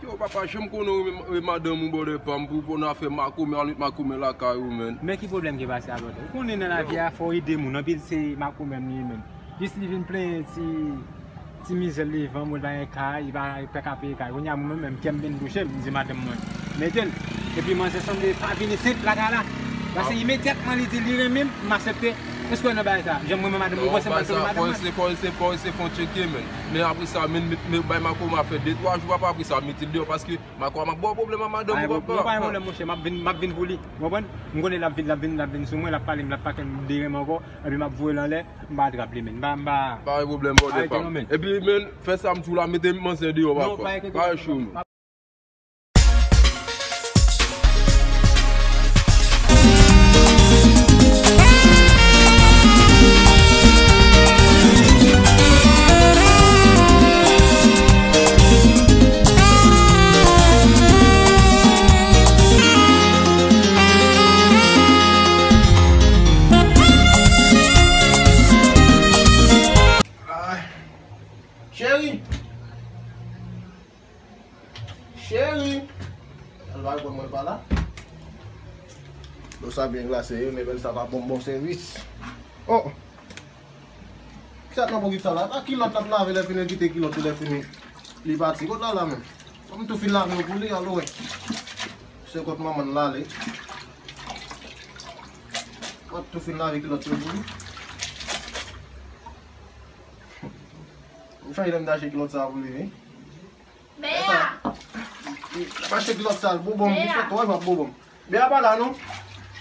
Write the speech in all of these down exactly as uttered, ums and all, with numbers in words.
Yo, papa, jan m konnen w renmen, e, madanm ou, bòdè pa m, pou, pou n a fè makomè, al met makomè lakay ou, menn. Men ki pwoblèm ki pase a, bòdè? Ou konnen nan lavi a, fò w ede moun. Anpil se makomè m ye, menn. Jis li vin plenyen ti, ti mizè l devan mwen, l pa gen kay, li pa, li pa ka peye kay. Kounye a, mwen menm, kè m vin touche m, m di madanm mwen, mete l. Epi manzè sanble pa vini senp lakay la. Paske imedyatman li di li renmen m, m aksepte. Èske w nan bagay sa? Jan mwen menm madanm mwen, panse m pral tande madanm mwen. Fò w eseye, fò w eseye, fò w eseye fè yon tcheke, menn. Men apre sa, menn, met, met, bay makomè a fè de twa jou, papa, apre sa, mete l deyò, paske makomè a m ap ba w pwoblèm a madanm ou, papa. Pa gen pwoblèm, monchè, m ap vin, m ap vin pou li. Ou konprann? M konnen l ap vin, l ap vin, l ap vin sou mwen, l ap pale m, l ap pake m de renmen ankò, epi m ap voye l anlè, m pa atrap li, menn. M pa, m pa. Pa gen pwoblèm, bòdè pa m. Epi, menn, fè sa m di w la, mete manzè deyò, papa. Pa cho, non. Cheri! Cheri! Al ba reponn mwen pa la. Dlo sa byen glase, wi, men bèl sa pa bon, bon sèvis. Oh! Kisa t nan pokèt sa la? A kilòt l ap lave, lè fini, l kite kilòt li, lè fini. Li pati. Kot l al la menm? Ban m tou fin lave yo pou li, al wè. Se kot manman l la ale. Ban m tou fin lave kilòt yo pou li. M chanje lè m t achte kilòt sa pou li, wi. Beya! L ap achte kilòt sal, bobòm, li fè twò, l ap bobòm. Beya pa la, non?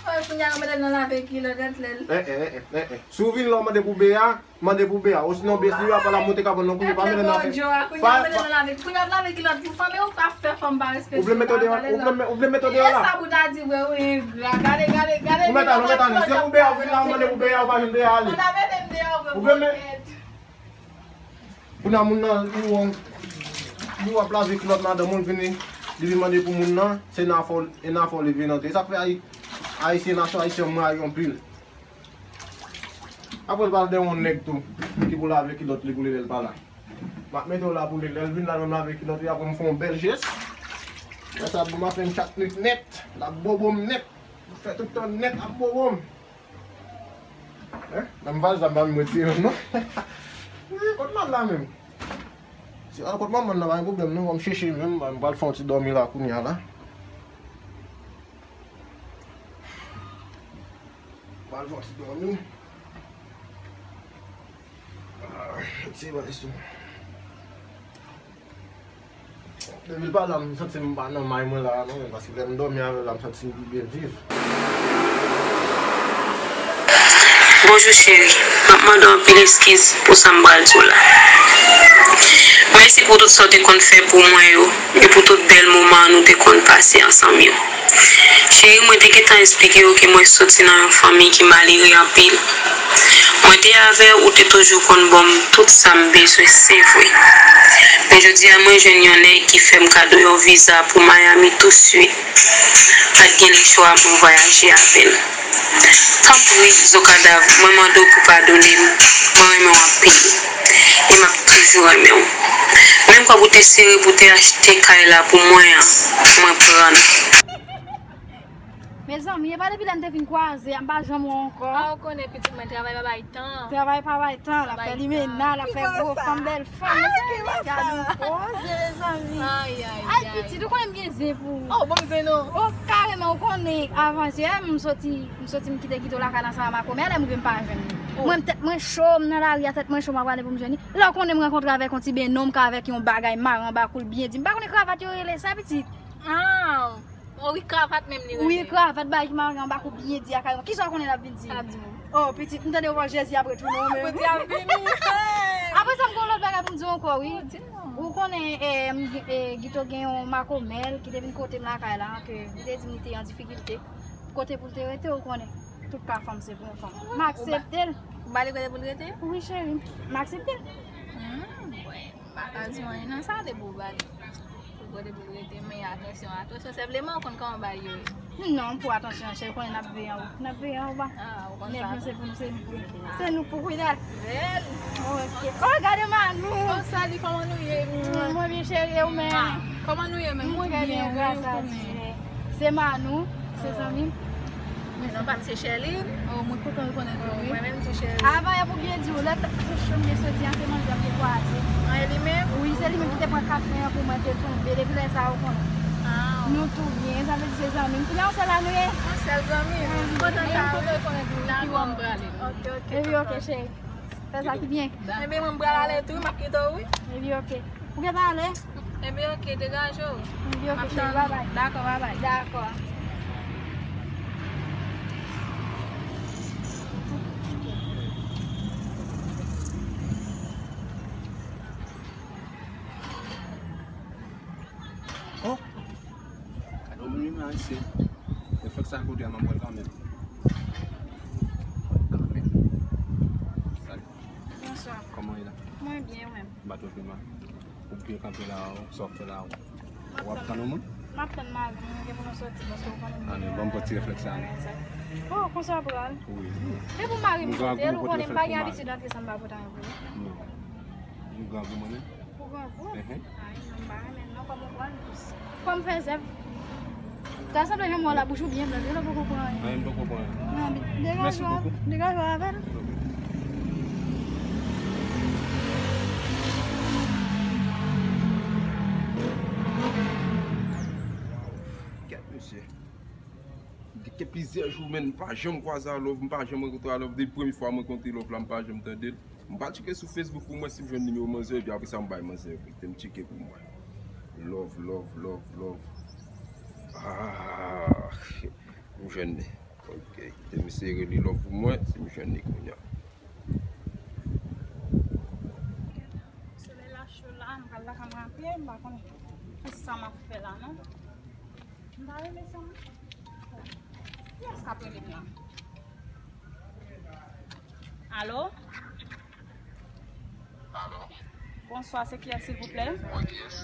Oy, kounye a, yo mete l nan lave kilòt, gad lè l. Eh, eh, eh, eh, eh. Si w vin la, w mande pou Beya, mande pou Beya. Osinon, Beya, si Beya pa la, monte kabann nan kounye, pa mete nan afè. Kounye a, yo mete l nan lave, kounye a, lave kilòt pou fanmi, ou pa fè fanm pa respekte. Ou vle mete w deyò, ou vle, ou vle mete w deyò la? E sa pou ta di, vre, wi, engra. Gade, gade, gade. Ou mèt ale, ou mèt ale. Se pou Beya, ou vin la, ou mande pou Beya, ou pa jwenn Beya, ale. Ou ta mete m deyò, vre, pou kèt. Kounye a moun nan, li wè, li wè ap lave kilòt madanm ou, l vini, li vin mande pou moun nan, se nan fò, e nan fò li vin antre. E sa k fè Ayi-, Ayisyen, nasyon Ayisyen, mwen rayi anpil. Apre l pral de yon nèg tou, ki pou lave kilòt li pou li lè l pa la. M ap mete w la pou li, lè l vin la, l menm lave kilòt li, apre m fè yon bèl jès. Lè sa, bon, m ap fè m chat nèt, l ap bobo m nèt. M ap fè tout tan nèt, ap bobo m. Hein? Nan m valiz la, m pa menm retire l, non. Kot m al la menm? Si al kot manman nan, pa gen pwoblèm, non. Ban m chèche menm, m pral fè yon ti dòmi la, kounye a la. M pral fè yon ti dòmi. Ah, ti valiz tou. Depi l pa la, m santi m pa nan may mwen la, non, men paske lè m dòmi avè l la, m santi m pi byen viv. Bonjou, cheri. M ap mande w anpil eskiz pou sa m pral di w la. Mèsi pou tout sa w te konn fè pou mwen yo, e pou tout bèl moman nou te konn pase ansanm yo. Cheri, mwen te gentan eksplike w ke mwen soti nan yon fanmi ki malere anpil. Mwen te avè w, ou te toujou konn ban m tout sa m bezwen, se vre. Men jodi a, mwen jwenn yon nèg ki fè m kado yon viza pou Miami touswit. Pa t gen lechwa pou m vwayaje avè l. Tanpri, Zokadav, mwen mande w pou padone m. Mwen renmen w anpil. E m ap toujou renmen w. Menm kòb ou te sere pou te achte kay la pou mwen an, mwen pran l. Mezanmi, e pa depi lè n te fin kwaze a, m pa janm wè w ankò. A, ou konnen pitit mwen, travay pa bay tan. Travay pa bay tan, l ap fè limena, l ap fè gwo fanm, bèl fanm. Gad yon koze, mezanmi. Ay, ay, ay, pitit, ou konnen m gen zen pou ou. Oh, ban m zen non. Oh, kareman, ou konnen, avanjè, m soti, m soti, m kite Guito lakay ansanm ak makomè, lè m rive m pa jwenn li. Mwen, m tèt mwen cho, m nan lari a, tèt mwen cho, m ap gade pou m jwenn li. Lè w konnen m rankontre avèk yon ti benon, m ka avèk yon bagay mare anba kou l byen di. M pa konnen kravat yo rele sa, pitit. Ah. Oh, wi, kravat menm li rele. Wi, kravat, bagay ki mare anba kou byen di a kareman. Kisa w konnen l ap vin di? L ap di mwen. Oh, pitit, m tande w pral Jezi ap retounen w menm. Jezi ap vini. Apre sa, m gen yon lòt bagay pou m di w ankò, wi. Ou konnen, eh, m gen- eh, Gito gen yon makomè l ki te vin kote m lakay la, ke li te di m li te an difikilte. Kote pou l te rete, ou konnen. Tout ka fanm se pou yon fanm. M aksepte l. Ou ba li kote pou l rete? Wi, cheri. M aksepte l. Hmm, bwè. M pa ka di w anyen nan sa depi w ba li. Pou kote pou l rete, men atansyon, atansyon. Sèlman ou konn kòman bagay yo ye. Non, pou atansyon, cheri, konnen n ap veye anwo. N ap veye anwo ba. Ah, ou konn sa. Nèg yo se pou nou, se nou pou. Se nou pou kwidal. Rèl. Ok. Oh, gade Manou. Oh, salut, kòman nou ye? Mwen byen, cheri, e ou menm? Ah, kòman nou ye menm? Mwen trè byen, gras a Dye. Se Manou, se zanmi m. Men non pa m se Sherline. Oh, mwen kontan rekonèt ou, wi. Mwen menm se Sherline. Avan yè pou byen di w, lè t- sou chanm de soti an, se manzè m te kwaze. An, e li menm? Wi, se li menm ki te pran kat fen an pou mwen, te tonbe. Depi lè sa a, ou konnen. Ah. Nou tou byen, sa vle di se zanmi m. Kounye a, yon sèl la nou ye. Yon sèl zanmi. M kontan sa, wi. Mwen kontan rekonèt ou, wi. Dakò, m prale. Ok, ok. Epi, ok, cheri. Fè sa ki byen. Ebyen, mwen, m pral ale tou, m ap kite w, wi. Epi, ok. Ou gentan ale? Ebyen, ok, degaje w. Epi, ok, cheri, babay. Dakò, babay. Dakò. Oh! Gade yon moun imen ayisyen. Reflèks sa kote a, m ap pran kanmenm. Kanmenm. Salut. Bonswa. Kòman w ye la? Mwen byen, ou menm? M pa twò pi mal. Ou byen kanpe la, ou sa w ap fè la, ou? W ap tann yon moun? M ap tann mari m, nou gen pou nou soti, paske ou konnen m gen yon bagay. Ann, ban m pran ti reflèks sa, non? Oh, konsa w pral? Wi. E pou mari m pote l, ou konnen m pa gen abitid antre san m pa pote anyen pou li. Non. Nou grangou mwen menm? Pou grangou? Mhm. Ay, non, m pa renmen non, kòm ou pran l jis. Kòm fè zèv. Ta sanble jan mwen la bouch ou byen blan, ou poko pran anyen. Anyen m poko pran. Non, men degaje w, degaje w avè l. Gad mesye. Gen plizyè jou, men m pa janm kwaze a Love, m pa janm rankontre a Love. Depi premye fwa mwen rankontre Love la, m pa janm tande l. M pral tcheke sou Facebook pou m wè si m jwenn nimewo manzè, epi apre sa m bay manzè yo, kite m tcheke pou m wè. Love, love, love, love. Ah, m jwenn li. Ok, kite m eseye rele Love pou m wè si m jwenn li kounye a. Solèy la cho la, m pral lakay mwen apye, m pa konn kisa m ap fè la non. M pa renmen sa non. Kiyès k ap rele m la? Alo? Alo? Bonswa, se kiyès, silvouplè? Mwen kiyès?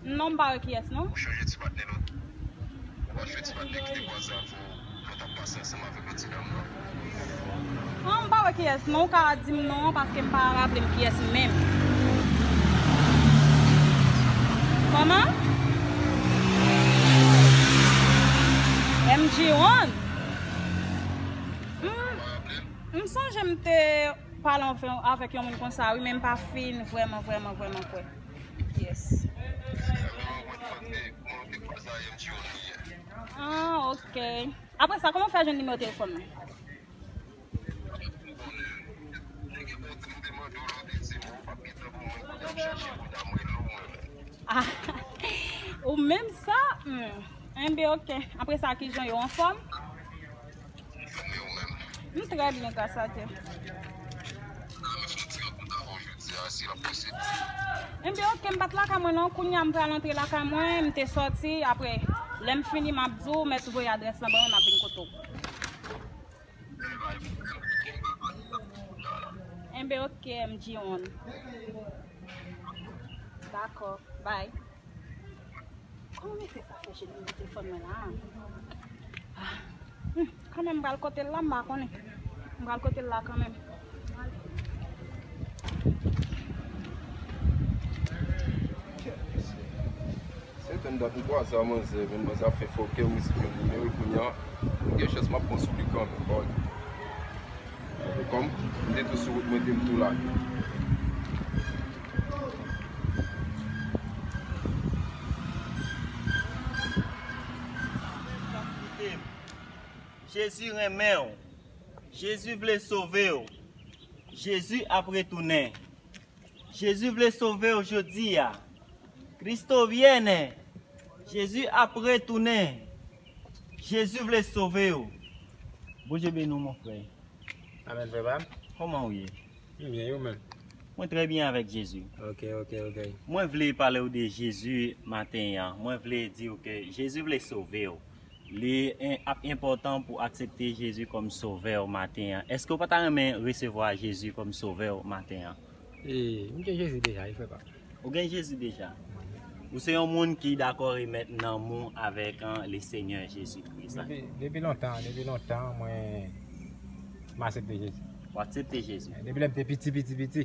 Non, m pa wè kiyès, non. Ou chanje ti patnè lòt? Ou pa jwe ti patnè ki te kwaze avè w, lè w t ap pase ansanm avèk yon ti dam nan? Non, m pa wè kiyès, non. Ou ka di m non an, paske m pa raple m kiyès menm. Kòman? M G One? M, m sonje m te pale anfen avèk yon moun konsa, wi, men m pa fin vrèman, vrèman, vrèman kwè. Yes. Ah, ok. Apre sa, kòman w fè jwenn nimewo telefòn mwen? Ah, ou menm sa? Hmm. Enben, ok. Apre sa, kijan yo anfòm? M trè byen, gras a Dye. Enben, ok, m pa t lakay mwen non. Kounye a m pral antre lakay mwen, m te sòti, apre, lè m fini, m ap di w, mèt voye adrès lan ban mwen, m ap vin kote w. Enben, ok, M G One. Dakò, bye. Kòman mesye sa fè jwenn nimewo telefòn mwen la? Ah. Hmm, kanmenm, m pral kote l la, m pa konnen. M pral kote l la kanmenm. Se tann dat m kwaze a manzè, men manzè ap fè fòkè, m riske jwenn nimewo l kounye a. M gen chans, m ap pran sou li kanmenm, pa wè. Kòm m te tou sou wout mwen, te m tou la. Jezi renmen w. Jezi vle sove w. Jezi ap retounen. Jezi vle sove w jodi a. Cristo viene. Jezi ap retounen. Jezi vle sove w. Bondye beni w, mon frè. Amèn, frè pa m. Kòman w ye? M byen, e ou menm? Mwen trè byen avèk Jezi. Ok, ok, ok. Mwen vle pale w de Jezi maten an. Mwen vle di w ke Jezi vle sove w. Li en, ap enpòtan pou aksepte Jezi kòm sovè w maten an. Èske w pa ta renmen resevwa Jezi kòm sovè w maten an? E, m gen Jezi deja, wi, frè pa m. Ou gen Jezi deja? Ou se yon moun ki dakò remèt nanm ou avèk, an, le Senyè Jezi Kris la? Depi, depi lontan, depi lontan, mwen, m aksepte Jezi. Ou aksepte Jezi? Depi lè m te piti, piti, piti.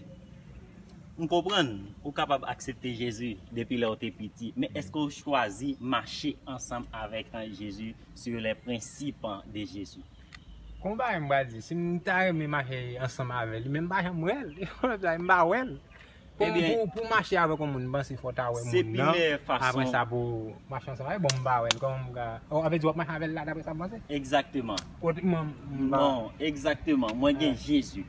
M konprann ou kapab aksepte Jezi depi lè w te piti, men èske w chwazi mache ansanm avèk, an, Jezi, sur les principes, an, de Jezi? Kon bagay m pral di, si m ta renmen mache ansanm avè l, men m pa janm wè l. M pa wè l. Pou, ebyen, pou, pou mache avèk yon moun, m panse fò w ta wè moun nan. Apre sa, pou mache ansanm avè l, bon, m pa wè l. Kòman m ka, oh, avè di w ap mache avè l la, daprè sa m panse? Egzakteman. Kot mwen, m pa. Non, egzakteman. Mwen gen Jezi.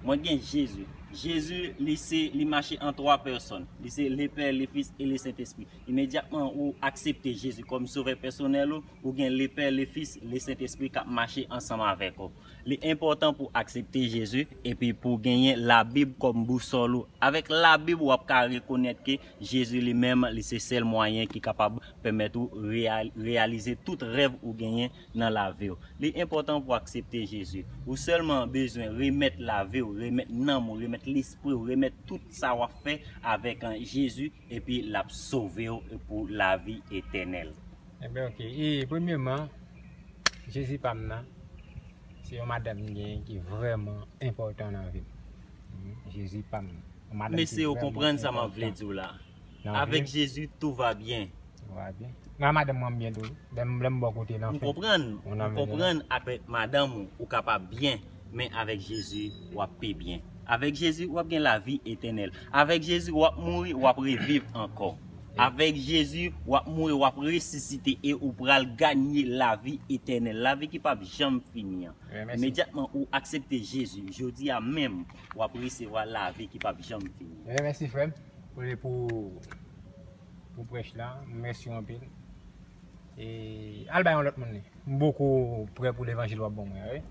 Mwen gen Jezi. Jezi, li se, li mache an twa pèsòn. Li se le Pè, le Fis e le Sentespri. Imedyatman ou aksepte Jezi kòm sovè pèsonèl ou, ou gen le Pè, le Fis, le Sentespri k ap mache ansanm avèk ou. Li enpòtan pou aksepte Jezi epi pou genyen Labib kòm bousòl ou. Avèk Labib, w ap ka rekonèt ke Jezi li menm, li se sèl mwayen ki kapab pèmèt ou real-, reyalize tout rèv ou genyen nan lavi w. Li enpòtan pou aksepte Jezi. Ou sèlman bezwen remèt lavi w, remèt nanm ou, remèt lespri w, remèt tout sa w ap fè avèk, an, Jezi, epi l ap sove w pou lavi etènèl. Enben, ok. E premyèman, Jezi pa m nan, se yon madanm m genyen ki vrèman enpòtan nan vi m. Wi, Jezi pa m nan. Yon madanm ki vrèman enpòtan nan vi m. Mesye, ou konprann sa m ap vle di w la? Avèk Jezi, tout va byen. Tout va byen. Mwen ak madanm mwen, m byen tou. Lè m, lè m bò kote nan fèt. M konprann, m konprann avèk madanm ou, ou kapab byen, men avèk Jezi, w ap pi byen. Avèk Jezi, w ap gen lavi etènèl. Avèk Jezi, w ap mouri, w ap reviv ankò. Avèk Jezi, w ap mouri, w ap resisite e ou pral ganye lavi etènèl, lavi ki p ap janm fini an. Imedyatman ou aksepte Jezi, jodi a menm, w ap resevwa lavi ki p ap janm fini. Mèsi, frè m, pou, pou, pou prèch la. Mèsi anpil. E al bay yon lòt moun li. M poko prè pou levanjil w ap ban mwen an, wi.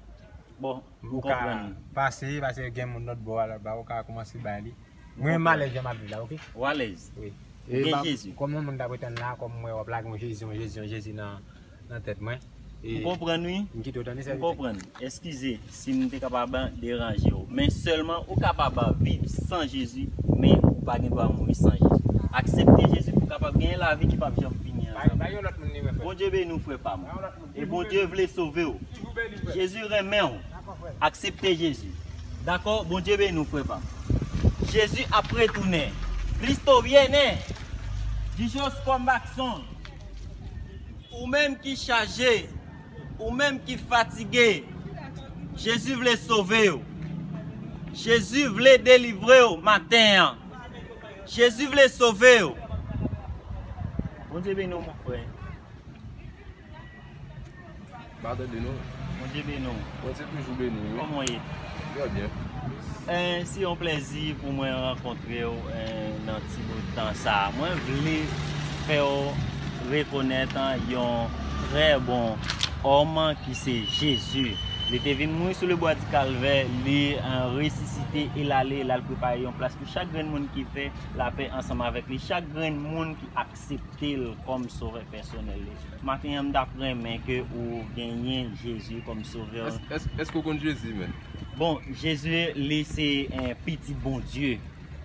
Bon, ou konprann. Ou ka pase, pase gen moun lòt bò a, lòt bò a, ou ka kòmanse bay li. Mwen, m alèz jan m ap viv la, ok? Ou alèz? Wi. Ou gen Jezi? Kòm yon moun t ap retann la, kòm m wè w ap lage yon Jezi, yon Jezi, yon Jezi nan, nan tèt mwen. M konprann, wi. M kite w tande sèvitè. M konprann. Eskize si m te kapab deranje w. Men sèlman, ou kapab viv san Jezi, men ou pa gen dwa mouri san Jezi. Aksepte Jezi pou w kapab genyen lavi ki p ap janm fini an. Bay, bay yon lòt moun li, mwen, frè. Bondye beni w, frè pa m. Bay yon lòt moun. E Bondye vle sove w. Jezi renmen w. Aksepte Jezi. Dakò? Bondye beni w, frè pa m. Jezi ap retounen. Cristo viene. Dijos kòm bakson. Ou menm ki chaje, ou menm ki fatige, Jezi vle sove w. Jezi vle delivre w maten an. Jezi vle sove w. Bondye beni w, mon frè. M pa tande non. Bondye beni w. Bondye toujou beni w, wi. Kòman w ye? Trè byen. Eh, se yon plèzi pou mwen rankontre w, eh, nan ti bout tan sa a. Mwen vle fè w rekonèt, ah, yon trè bon òm ki se Jezi. Li te vin mouri sou le bwa di Kalvè, li, eh, resisite e l ale, l al prepare yon plas pou chak grenn moun ki fè lapè ansanm avèk li, chak grenn moun ki aksepte l kòm sovè pèsonèl li. Maten an, m t ap renmen ke ou genyen Jezi kòm sovè. Èske, èske, èske w konn Jezi, menm? Bon, Jezi, li se, eh, pitit Bondye.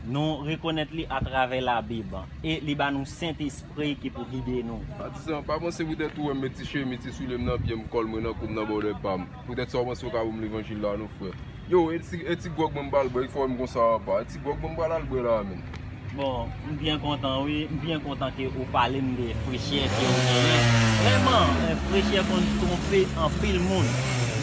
Nou rekonèt li atravè Labib. E li ba nou Sentespri ki pou gide nou. Patizan, pa panse poutèt ou wè m met ti chemiz, ti soulye m nan pye m, kòl mwen nan kou m, nan bòdè pa m. Poutèt sa w panse w ka ban m levanjil la, non, frè. Yo, e ti, e ti gwòg mwen m pral bwè, fò m konsa apa. E ti gwòg mwen m pral al bwè la, menm. Bon, m byen kontan, wi. M byen kontan ke ou pale m de frechè ke ou genyen. Vrèman, eh, frechè konn twonpe anpil moun.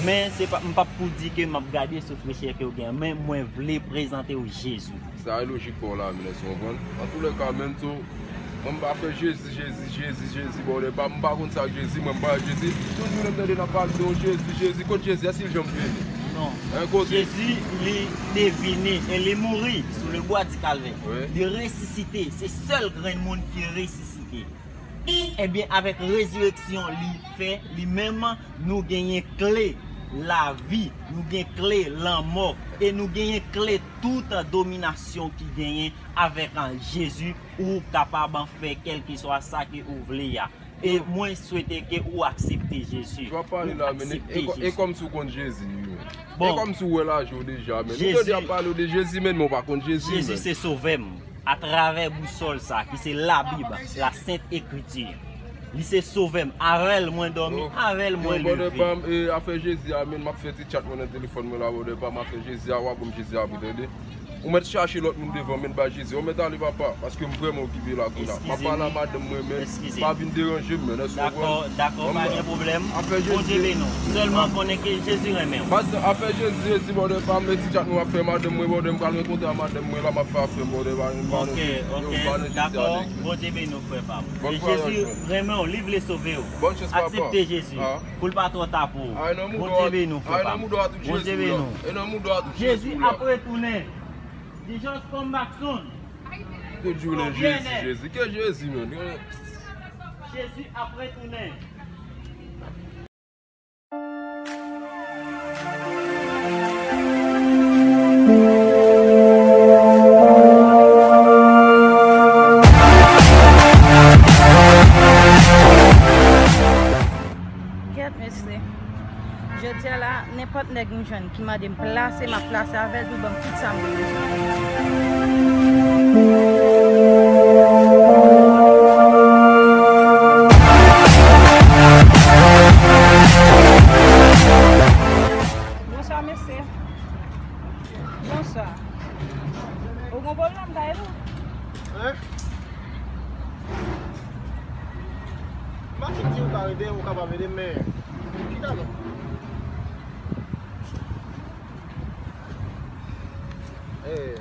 Men se pa, m p ap pou di ke m ap gade sou frechè ke ou genyen. Men mwen vle prezante w Jezi. Sa e lojik pa w la, menm, èske w konprann? Antoulèka, menm tou, mwen m pa fè Jezi, Jezi, Jezi, Jezi, bòdè pa m, m pa konn sa k Jezi, mwen m pa wè Jezi. Tout jounen m tande n ap pale de yon Jezi, Jezi, kot Jezi, èske l janm vini? Non. Jezi, li te vini e li mouri sou le bwa di Kalvè. Wi. Li resisite, se sèl grenn moun ki resisite. Ebyen, avèk rezireksyon li fè, li menm, nou genyen kle lavi, nou gen kle lanmò, e nou genyen kle tout dominasyon ki genyen avèk an Jezi, ou kapab fè kèlkeswa sa ke ou vle a. E mwen swete ke ou aksepte Jezi. Ou aksepte Jezi. E kòmsi ou konn Jezi, wi. E kòmsi ou wè lajan w deja, men. Nou tande ap pale w de Jezi, men ou pa konn Jezi, men. Jezi se sovè m. Atravè bousòl sa, ki se Labib, la Sent Ekriti. Li se sovè m. Avè l mwen dòmi, avè l mwen leve. Yo, bòdè pa m, e, afè Jezi a, men, m ap fè ti tchat mwen nan telefòn mwen la, bòdè pa m, afè Jezi a, w a ban m Jezi a pou tande. Ou mèt chache lòt moun devan, men ba Jezi. Ou mèt ale, papa, paske m vrèman okipe la kounye a. M ap pale a madanm mwen, men pa vin deranje m, men. Èske w konprann? Dakò, dakò, pa gen pwoblèm. Bondye beni w. Sèlman konnen ke Jezi renmen w. Baz, afè Jezi, Jezi, bòdè pa m, men ti tchat mwen ap fè madanm mwen, bòdè m pral rankontre a madanm mwen la, m ap fè afè m, bòdè pa m. Ok, ok, dakò. Bondye beni w, frè pa m. Jezi renmen w, li vle sove w. Aksepte Jezi. Pou l pa twò ta pou ou. Bondye beni w, frè pa m. Bondye beni w. Jezi ap retounen. Jesus come back soon. Ke Jezi, Jezi, ke Jezi, men. Jezi ap retounen. Kèt, mesye. Jodi a la, nenpòt nèg m jwenn ki mande m plase, m ap plase avè l pou l ban m tout sa m bezwen. Bonswa, mesye. Bonswa. Ou gon pwoblèm kay ou? Hein? M pa fin di ou ka ede, ou kapab ede m, men chita non. Eh.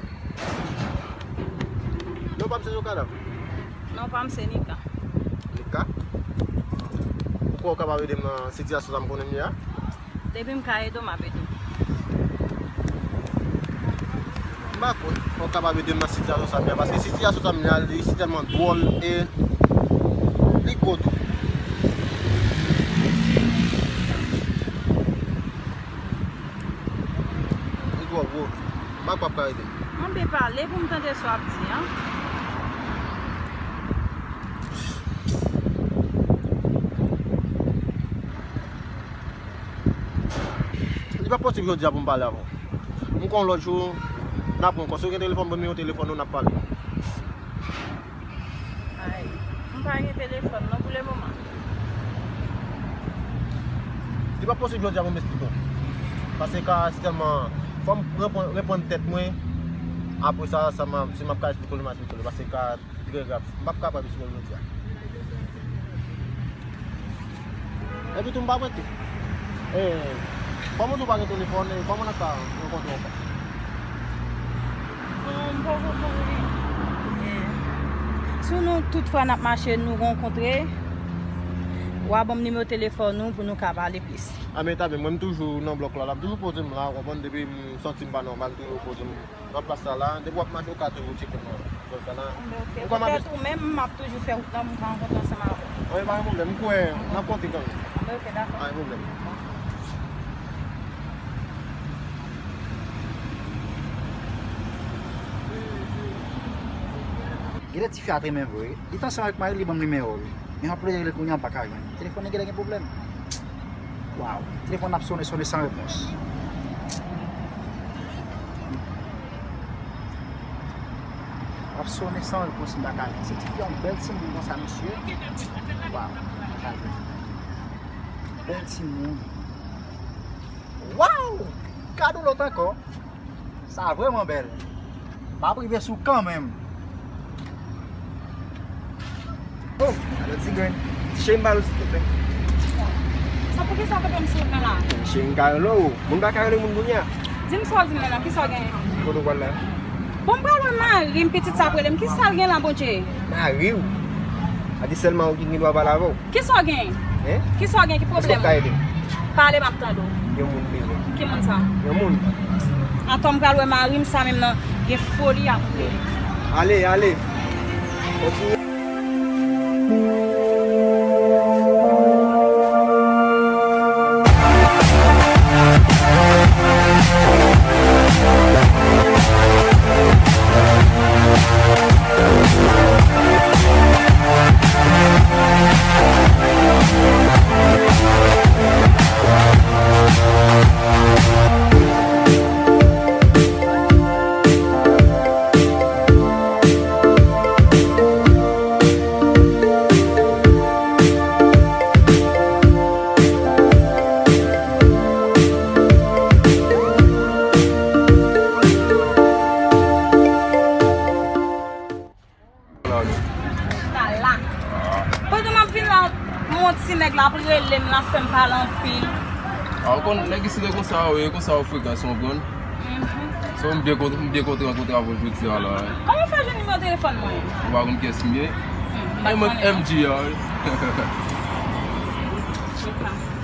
Non pa m se Zokadav. Non pa m se Nika. Nika? Ou kwè ou kapab ede m nan sitiyasyon sa m konnen m ye a? Depi m ka ede w, m ap ede w. M pa kwè ou kapab ede m nan sitiyasyon sa m ye a, paske sitiyasyon sa m ye a, li sitèlman dwòl e li gwo tou. Li twò gwo. M pa kwè w ap ka ede m. Anben pale pou m tande sa w ap di an. Li pa posib jodi a pou m pale avè w. M konn lòt jou, n ap pran kò. Si w gen telefòn, ban m nimewo telefòn ou, n ap pale. Ay, m pa gen telefòn non pou lemoman. Li pa posib jodi a pou m esplike w. Paske ka sitèlman, fò m reprann, reprann tèt mwen. Apre sa, sa m a, si m ap ka esplike w, m a esplike w. Paske ka trè grav. M p ap kapab esplike w jodi a. Epi tou m pa prete. E, kòman w di w pa gen telefòn, e kòman n ap ka rankontre ankò? Bon, m poko konnen. E, si nou tout fwa n ap mache, nou rankontre, w a ban m nimewo telefòn ou pou nou ka pale plis. A, men ta byen, mwen m toujou nan blòk la, l ap toujou poze m la, w konprann, depi m santi m pa nòmal, m toujou poze m. Nan plas sa la, depi w ap mache, ou ka toujou tcheke nan zòn sa la. Anben, ok. Ou ka mache. Petèt ou menm, m ap toujou fè wout lan, m ka rankontre ansanm avè w. Anben, pa gen pwoblèm, m kwè n ap kontre kanmenm. Anben, ok, dakò. Pa gen pwoblèm. Genlè tifi a t renmen vre. Li t ansanm avèk mari l, li ban m nimewo l. Men m ap plede rele l kounye a, m pa ka jwenn. Telefòn li genlè gen pwoblèm. Waw, telefòn ap sonnen, sonnen san repons. Ap sonnen san repons, m pa ka jwenn. Se tifi a, yon bèl timoun konsa, mesye. Waw, m pa ka jwenn. Bèl timoun. Waw! Gad yon lòt ankò. Sa vrèman bèl. M ap rive sou kanmenm. Oh, gade ti grenn. Ti cheri m pale w silvouplè. Sa poukisa w kenbe m sou wout lan la? Cheri m ka rele w. Moun pa ka rele moun kounye a. Di m sa w di m la, kisa w genyen? Kote w pral la? Bon, m pral wè mari m, pitit sa ap rele m. Kisa l gen la, Bondye? Mari w? A di sèlman ou ki gen dwa pale avè w. Kisa w gen? Hein? Kisa w gen? Ki pwoblèm ou? Èske w ka ede m? Pale, m ap tande w. Yon moun m bezwen. Ki moun sa? Yon moun. Atò, m pral wè mari m sa menm nan. Gen foli ap rele. Ale, ale. Kontinye. M la fè m pale anpil. A, ou konn, nèg isit yo konsa yo ye, konsa yo frekan, se w konprann? Mhm. So, m byen kont-, m byen kontan rankontre avè w jodi a la, wi. Kòman w fè jwenn nimewo telefòn mwen? Ou pa konn kiyès m ye? Hmm, m pa konnen non. M G a, wi.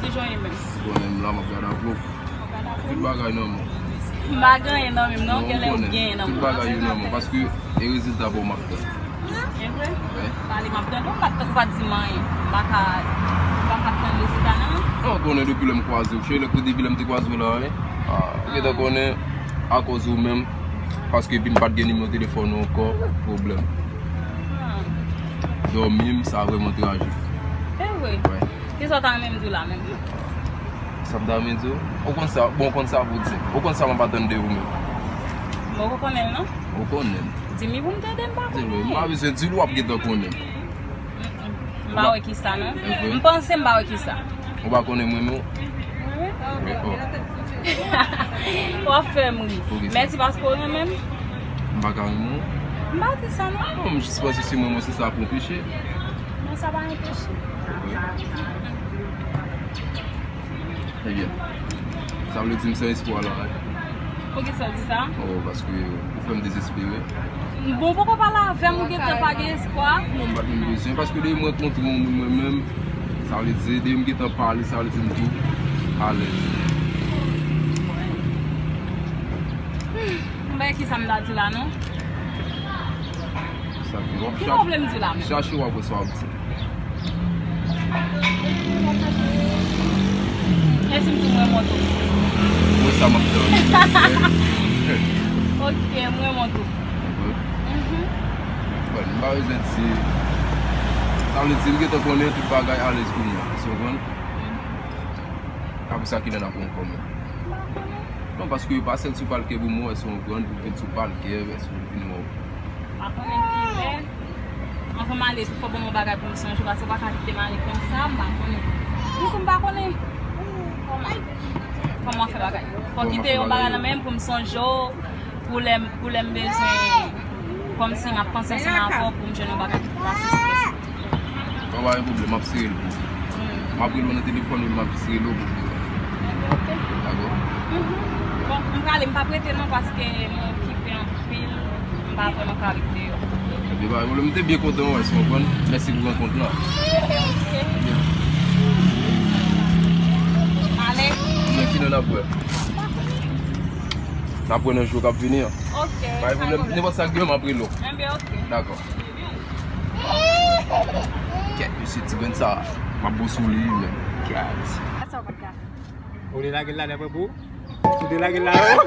Ki jan w ye menm? Ou konnen m la, m ap gade avè w. Tout bagay nòmal. M pa gen anyen nan men m non, genlè ou gen nan men w. Tout bagay yo nòmal, paske e rezilta pa w m ap tann. E vre? Wi. Pale, m ap tande w, m pa t, ou pa t di m anyen. M pa ka, m pa ka tann rezilta nan men w. Non, ou konnen depi lè m kwaze w, cheri, lè, depi lè m te kwaze w la, wi. A, ou gentan konnen, akòz ou menm, paske epi m pa t gen nimewo telefòn ou ankò, pwoblèm. Ah. Dòmi m, sa vrèman trajik. E vre? Wi. Kisa w ta renmen m di w la menm? Sa m ta renmen di w? Ou konn sa, bon, ou konn sa pou w di m. Ou konn sa m ap atann de ou menm. Bon, ou konnen l non? Ou konnen l. Di m pou m tande, m pa konnen. M pa bezwen di l, w ap gentan konnen. Mm-mm. M pa wè kisa non. M panse m pa wè kisa. Ou pa konnen mwen menm? Wi. Wi, o. W ap fè m ri. Poukisa? Mèsi paske w renmen m. M pa ka renmen w. M pa di sa non. Non, m jis panse si mwen, mwen se sa pou m peche. Non, sa pa yon peche. Ebyen, sa vle di m san espwa la, wi. Poukisa w di sa? Oh, paske ou fè m dezespere. Bon, poko pale avè m, ou gentan pa gen espwa? Non, m pa t menm bezwen, paske depi mwen kontre yon moun mwen menm, sa vle di, depi m gentan pale, sa vle di m tou alèz. M pa wè kisa m ta di la, non. Sa fè w ap chache. Ki pwoblèm di la menm? Chache w ap wè sa w ap di. E si m di m renmen w tou? Mwen sa m ap tann. Ok, m renmen w tou. Mhm. Bon, m pa bezwen di. Sa vle di m gentan konnen tout bagay alèz kounye a. Ou konprann? Mhm. Apre sa, kilè n ap pran kòman? Non, paske yo pa sèl sou palkè pou mwen, wè, se yon grann pou vin sou palkè, wè, se yon vin wè. Pa konnen kilè. Anvan m ale tou, fò ban m yon bagay pou m sonje, paske ou pa ka kite m ale konsa, m pa konnen. Pouki m pa konnen? Kòman? Kòman fè bagay? Fò kite yon bagay nan men m pou m sonje w, pou lè, pou lè m bezwen, kòmsi m ap panse ansanm avè w, pou m jwenn yon bagay ki pou pase strès. Bon, pa gen pwoblèm, m ap sere l pou ou. M ap rele w nan telefòn, epi m ap jis rele w pou ou. Ok. Dakò? Mhm. Bon, m prale, m p ap rete non, paske m okipe anpil, m pa vrèman ka ret deyò. Ebyen, pa gen pwoblèm, m te byen kontan wè, si w konprann. Mèsi pou rankont la. Ok. Ebyen. Ale. Men kilè n ap wè? N ap wè nan jou k ap vini an. Ok, pa gen pwoblèm, nenpòt sa k gen, m ap rele w. Enben, ok. Dakò. Kèt, mesye, ti grenn sa, m ap bon sou li, men. Kèt. Sa w pa t ka fè. Ou te lage l la, dapre pou ou? Ou te lage l la, wi? Ah!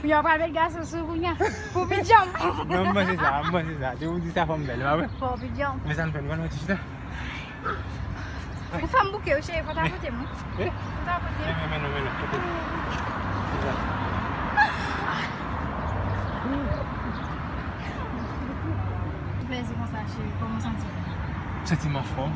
Kounye a w pral met gason sou kounye a. Pou pidjanm. Non, m panse sa, m panse sa. Depi w di sa, fò m bèl, pa vre? Fò pidjanm. Men sa n fè, n pral mete chita. Ou fè m bouke, wi, cheri, fò ta pote m, wi. Eh? Fò ta pote m. Men, men, men, men, men, pote m. Se sa. Plezi konsa, cheri, kòman w santi w? M santi m anfòm.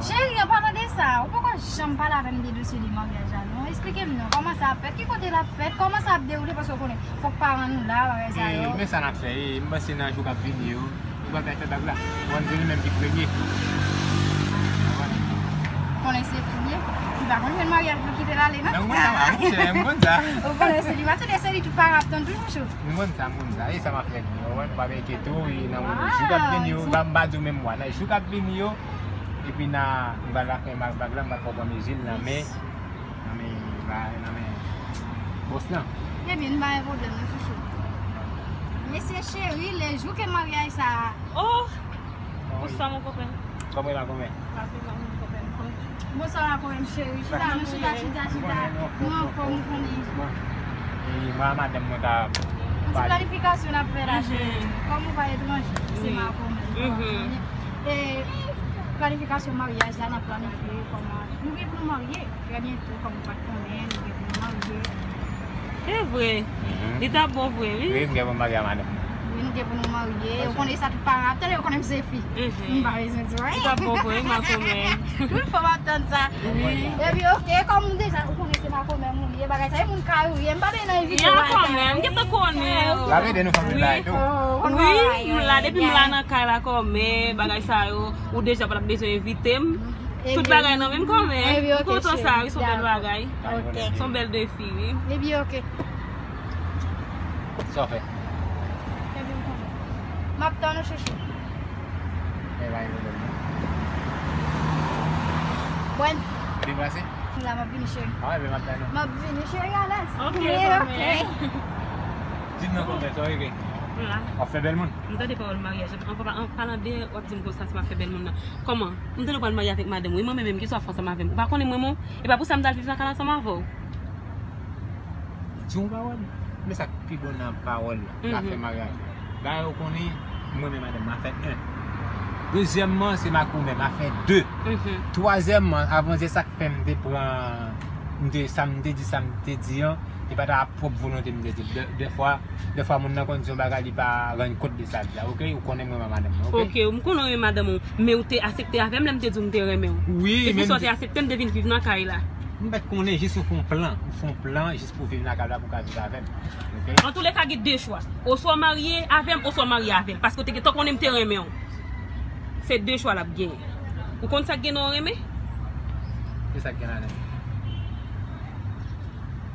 Cheri, an palan de sa, ou poko janm pale avè m de dosye de maryaj la, non? Eksplike m non, kòman sa ap fèt, ki kote l ap fèt, kòman sa ap dewoule, paske ou konnen, fòk paran nou la, bagay sa yo. Men sa n ap fè, e, m panse nan jou k ap vini yo, nou pral fè bag la. Ou konn se nou menm ki premye. Konnen se fi l ye. Fi pa konn jwenn maryaj pou kite l ale, non? Men m konn sa, monchè, m konn sa. Ou konnen se li, maten de se li tout paran ap tann toujou chou. M konn sa, m konn sa. E sa m ap fè di yo, wè, nou pa enkyete w, e nan jou k ap vini yo, m pa, m pa di w menm mwa, nan jou k ap vini yo, epi nan, m pral la fè bag la, m pral pran mezi l nan men, nan men, nan men bòs lan. Ebyen, nou pa gen pwoblèm, non, chouchou. Mesye cheri, le jou ke maryaj sa a. Oh! Bonswa, mon copain. Kòman e la, kòman? Bonswa, la, kòman, cheri? Chita, nou chita, chita, chita. Nou anfòm, ou konnen. E, mwen ak madanm mwen ta pale. Yon ti planifikasyon n ap fè la, cheri. Kòm ou pa etranje, se makomè. E, planifikasyon maryaj la, n ap planifye kòman. Nou gen pou nou marye. Trè byento, kòm ou pa t konnen, nou gen pou nou marye. Se vre. Li t ap bon vre, wi. Wi, m gen pou m marye ak madanm mwen. Wi, nou gen pou nou marye. Ou konnen sa tout paran ap tande, yo konnen m se fi. M pa bezwen di w anyen. Li t ap bon vre, wi, makomè. Tout fwa m ap tann sa. Wi. Epi, oke, kòm ou deja, ou konnen se makomè m ou ye, bagay sa, e moun kay ou ye, m pa bezwen nan envite w al kay mwen. M gentan konnen. L ap ede nou fanmi la tou. Wi, m la, depi m la nan kay la kòmè, bagay sa yo, ou deja pa t ap bezwen envite m. Tout bagay nan menm kòmè. M kontan sa, wi, se yon bèl bagay. Se yon bèl defi, wi. Ebyen, oke. Sa w fè? M ap tann ou, chouchou. Ebyen, pa gen pwoblèm, non. Bòn. Deplase? La, m ap vini, cheri. Ah, ebyen, m ap tann ou. M ap vini, cheri, alèz. Oke, oke. Di m nan kòmè, sa w rive? W ap fè bèl moun? M tande pawòl maryaj. An, an, an palan de, w ap di m konsa si m ap fè bèl moun nan. Kòman? M tande w pral marye avèk madanm ou. E mwen menm, menm, kisa w ap fè ansanm avè m? Ou pa konnen mwen, mwen? E pa pou sa m t al viv nan kay la ansanm avè w. Di yon pawòl. Men sa k pi bon nan pawòl la, l ap fè maryaj. Bagay ou konnen, mwen menm madanm mwen, m ap fè en. Dezyèmman, se makomè, m ap fè de. Twazyèmman, avan se sa k fè m te pran, m te, sa m te di, sa m te di an, e pa ta pwòp volonte m te di. De, de fwa, Dèfwa moun nan konn di yon bagay, li pa rann kont de sa l di a, oke? Ou konnen mwen renmen madanm mwen, oke? Oke, m konnen w renmen madanm ou, men ou te aksepte avè m lè m te di w m te renmen w. Wi, men. Epi sa w te aksepte m te vin viv nan kay la. M pa t konnen, jis ou fè yon plan, ou fè yon plan jis pou w viv nan kay la, pou w ka viv avè m, oke? Antouleka, gen de chwa. Oswa w marye avè m, oswa w marye avè l, paske w te gentan konnen m te renmen w. Se de chwa l ap genyen. Ou konn sa k gen nan yon renmen? Ki sa k gen ladan l?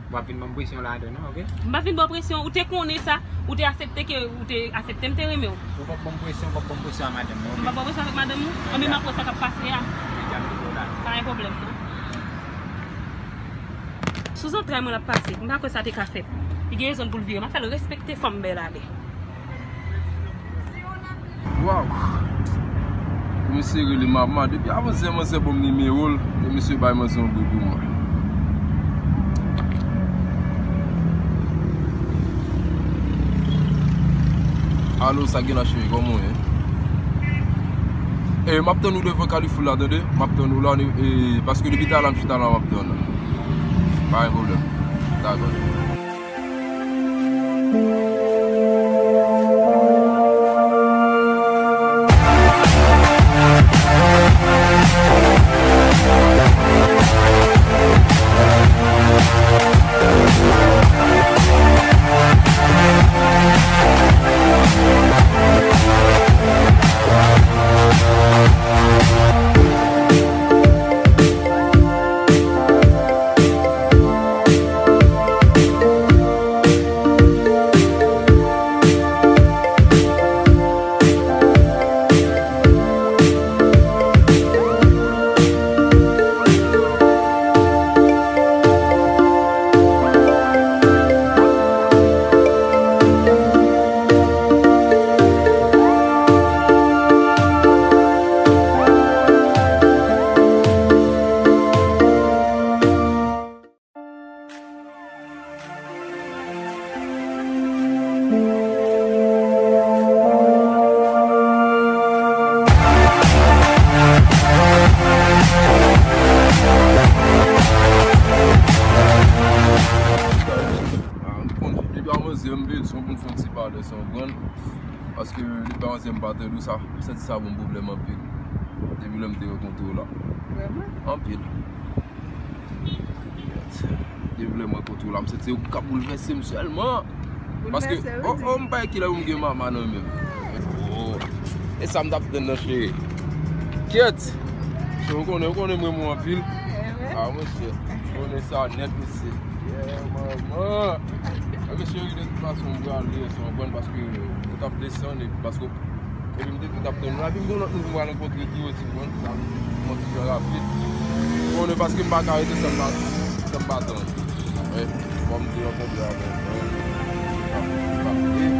W ap vin ban m presyon la tou non, oke? M pa vin ba w presyon, ou te konnen sa, ou te aksepte ke, ou te aksepte m te renmen w. Ou p ap ban m presyon, ou p ap ban m presyon a madanm mwen, oke? M p ap ba w presyon avèk madanm ou? Anben m ap wè sa k ap pase a. Imedya m rive w la. Pa gen pwoblèm non. Sou zantray mwen l ap pase, m pa kwè sa te ka fèt. Li gen rezon pou l vire, m ap fè l respekte fanm bèl ale. Waw! Misye rele m ap mande, depi avan yè manzè ban m nimewo l, ke misye bay manzè yon bri pou mwen. Alo, sa gen la cheri, kòman w ye? E, m ap tann ou devan Kalifou la, tande? M ap tann ou la, e, paske depi talè m chita la, m ap tann ou. Pa gen pwoblèm. Dakò. Depi a manzè m bezwen pou n fè yon ti pale, se yon grann. Paske depi a manzè m pa tande w, sa, m santi sa ban m pwoblèm anpil. Depi lè m te rankontre w la. Vrèman? Anpil. Depi lè m rankontre w la, m santi se ou k ap boulvèse m sèlman. Paske, Boulvèse, oh, oh, m pa ki lè m gen mama nan men m. Oh. E sa m t ap tann nan, cheri. Kyèt. Cheri, ou konnen, ou konnen m renmen w anpil. Ah, monchè. Ou konnen sa nèt, mesye. Yeah, manman. Ah, mesye, de tout fason, m prale, se yon bon paske ou t ap desann, e paske epi m te di m t ap tann ou la, epi m gen lòt moun m pral rankontre tou, ti bon, sa, mwen ti jan rapid. Konnen paske m pa ka rete san m pa, san m pa tann. Wi, fò m te rankontre avè w.